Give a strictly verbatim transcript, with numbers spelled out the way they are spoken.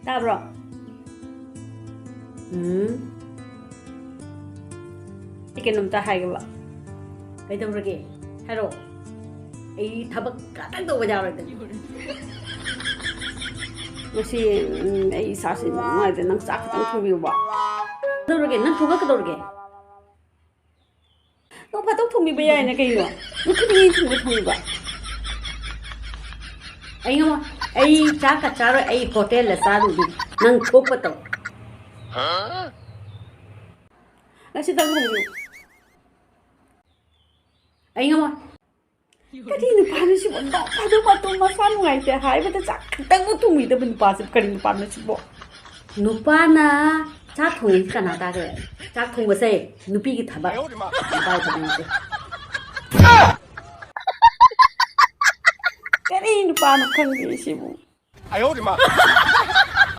ꯇꯥꯕ꯭ꯔꯣ? ꯎꯝ꯫ ꯑꯩ ꯀꯩꯅꯣꯝꯇ ꯍꯥꯏꯒꯦꯕ꯫ ꯀꯩꯗꯧꯔꯒꯦ? ꯍꯥꯏꯔꯛꯑꯣ꯫ ꯑꯩ ꯊꯕꯛ ꯈꯇꯪ ꯇꯧꯕ ꯌꯥꯔꯣꯏꯗꯅ꯫ ꯉꯁꯤ, ꯎꯝ, ꯑꯩ ꯏꯁꯥꯁꯤ ꯅꯨꯡꯉꯥꯏꯇꯦ꯫ ꯅꯪ ꯆꯥꯛ ꯈꯤꯇꯪ ꯊꯣꯡꯕꯤꯌꯨꯕ꯫ ꯀꯩꯗꯧꯔꯒꯦ? ꯅꯪ ꯊꯣꯡꯉ ꯀꯩꯗꯧꯔꯒꯦ? ꯅꯣꯡ ꯐꯥꯗꯣꯛ ꯊꯣꯡꯕꯤꯕ ꯌꯥꯏꯅ ꯀꯩꯅꯣ? ꯅꯨꯡꯇꯤꯒꯤ ꯊꯣꯡꯕ ꯊꯣꯡꯕ꯫ ꯑꯩ ꯉꯝꯃꯣ꯫ ꯑꯩ ꯆꯥꯛꯀ ꯆꯥꯔꯣꯏ꯫ ꯑꯩ ꯍꯣꯇꯦꯜꯗ ꯆꯥꯔꯨꯒꯦ꯫ ꯅꯪ ꯊꯣꯛꯄ ꯇꯧ꯫ ꯉꯁꯤꯗꯪ ꯊꯣꯡꯕꯤꯌꯨ꯫ ꯑꯩ ꯉꯝꯃꯣ꯫ ꯀꯔꯤ ꯅꯨꯄꯥꯅꯣ ꯁꯤꯕꯣ? ꯅꯣꯡ ꯐꯥꯗꯣꯛ ꯃꯇꯨꯡ ꯃꯁꯥ ꯅꯨꯡꯉꯥꯏꯇꯦ ꯍꯥꯏꯕꯗ ꯆꯥꯛ ꯈꯤꯇꯪꯕꯨ ꯊꯣꯡꯕꯤꯗꯕ ꯅꯨꯄꯥꯁꯤꯕꯨ ꯀꯔꯤ ꯅꯨꯄꯥꯅꯣ ꯁꯤꯕꯣ? ꯅꯨꯄꯥꯅ ꯆꯥꯛ ꯊꯣꯡꯉꯤꯁꯤ ꯀꯅꯥ ꯇꯥꯒꯦ? ꯆꯥꯛ ꯊꯣꯡꯕꯁꯦ ꯅꯨꯄꯤꯒꯤ ꯊꯕꯛ꯫ ꯅꯨꯄꯥꯒꯤ ꯊꯕꯛ ꯅꯠꯇꯦ꯫ ꯀꯔꯤ ꯅꯨꯄꯥꯅꯣ ꯈꯪꯗꯦ ꯁꯤꯕꯨ?